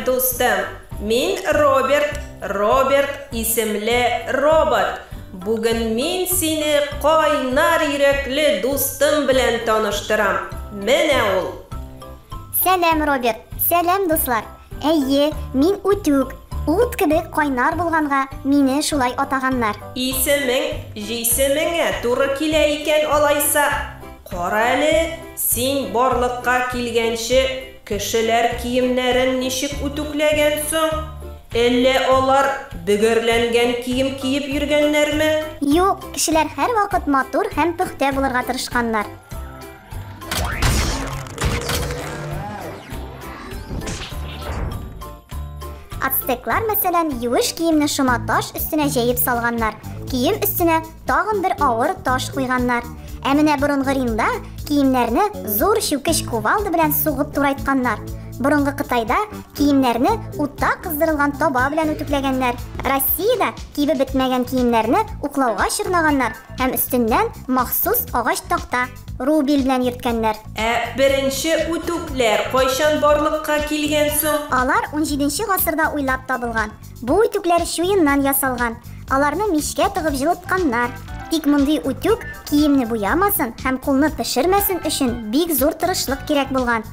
дустым! Мин Роберт, Роберт исемле робот. Бүген мин сине кайнар йөрәкле дустым белән таныштырам. Менә ул! Сәлам, Роберт! Сәлам, дуслар! Әйе, мин Үтүк. Ут кебек кайнар булганга мине шулай атаганнар. Исемең җисемеңә туры килә икән алайса. Кара әле, син барлыкка килгәнче кешеләр киемнәрен ничек үтүкләгән соң? Әллә алар бөгәрләнгән кием киеп йөргәннәрме? Юк, кешеләр һәрвакыт матур һәм пөхтә булырга тырышканнар. Ацтеклар, мәсәлән, юеш киемне шома таш өстенә җәеп салганнар. Кием өстенә тагын бер авыр таш куйганнар. Ә менә борынгы Римда киемнәрне зур чүкеч кувалда белән сугып турайтканнар. Борынгы Кытайда киемнәрне утта кыздырылган таба белән үтүкләгәннәр. Россиядә кибеп бетмәгән киемнәрне уклауга чорнаганнар һәм өстеннән махсус агач такта, рубель белән йөрткәннәр. Ә беренче үтүкләр кайчан барлыкка килгән соң? Алар унҗиденче гасырда уйлап табылган. Бу үтүкләр чуеннан ясалган. Аларны мичкә тыгып җылытканнар. Тик мондый үтүк киемне буямасын һәм кулны пешермәсен өчен бик зур тырышлык кирәк булган.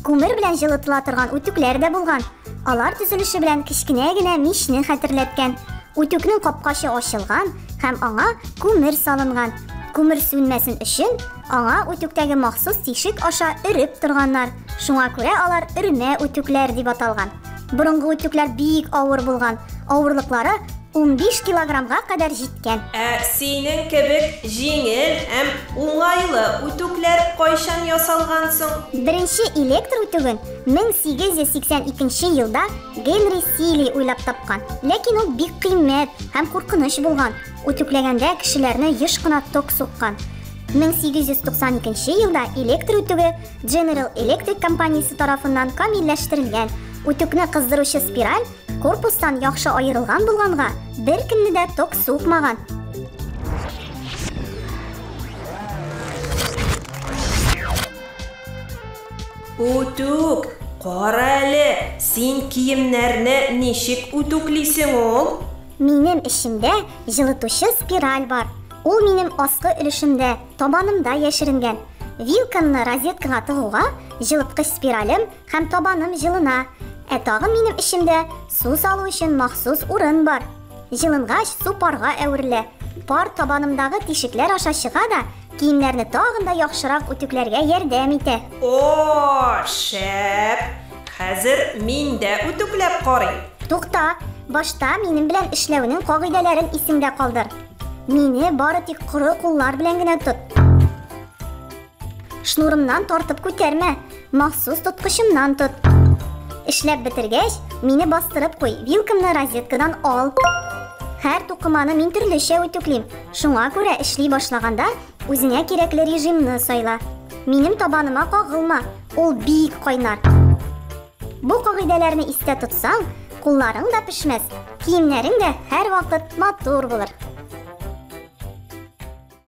Күмер белән җылытыла торган үтүкләр дә булган. Алар төзелеше белән кечкенә генә мичне хәтерләткән. Үтүкнең капкачы ачылган һәм аңа күмер салынган. Күмер сүнмәсен өчен, аңа үтүктәге махсус тишек аша өреп торганнар. Шуңа күрә алар өрмә үтүкләр дип аталган. Борынгы үтүкләр бик авыр булган. Авырлыклары 15 килограммга кадәр җиткән. Ә синең кебек җиңел һәм уңайлы үтүкләр кайчан ясалган соң? Беренче электр үтүген 1882 нче елда Генри Сили уйлап тапкан. Ләкин ул бик кыйммәт һәм куркыныч булган. Үтүкләгәндә кешеләрне еш кына ток суккан. 1892 нче елда электр үтүге General Electric компаниясе тарафыннан камилләштерелгән. Үтүкне кыздыручы спираль корпустан яхшы аерылган булганга, беркемне дә ток сукмаган. Үтүк, кара әле, син киемнәрне ничек үтүклисең ул? Минем эчемдә җылытучы спираль бар. Ул минем аскы өлешемдә, табанымда яшеренгән. Вилкамны розеткага тыгуга, җылыткыч спиралем һәм табаным җылына. Ә тагын минем эчемдә су салу өчен махсус урын бар. Җылынгач, су парга әверелә. Пар табанымдагы тишекләр аша чыга да, киемнәрне тагын да яхшырак үтүкләргә ярдәм итә. О, шәп! Хәзер мин дә үтүкләп карыйм. Тукта, башта минем белән эшләүнең кагыйдәләрен исеңдә калдыр. Мине бары тик коры куллар белән генә тот. Шнурымнан тартып күтәрмә, махсус тоткычымнан тот. Эшләп бетергәч, мине бастырып куй, вилкамны розеткадан ал. Һәр тукыманы мин төрлечә үтүклим. Шуңа күрә эшли башлаганда үзеңә кирәкле режимны сайла. Минем табаныма кагылма, ул бик кайнар. Бу кагыйдәләрне истә тотсаң, кулларың да пешмәс, киемнәрең дә һәрвакыт матур булыр.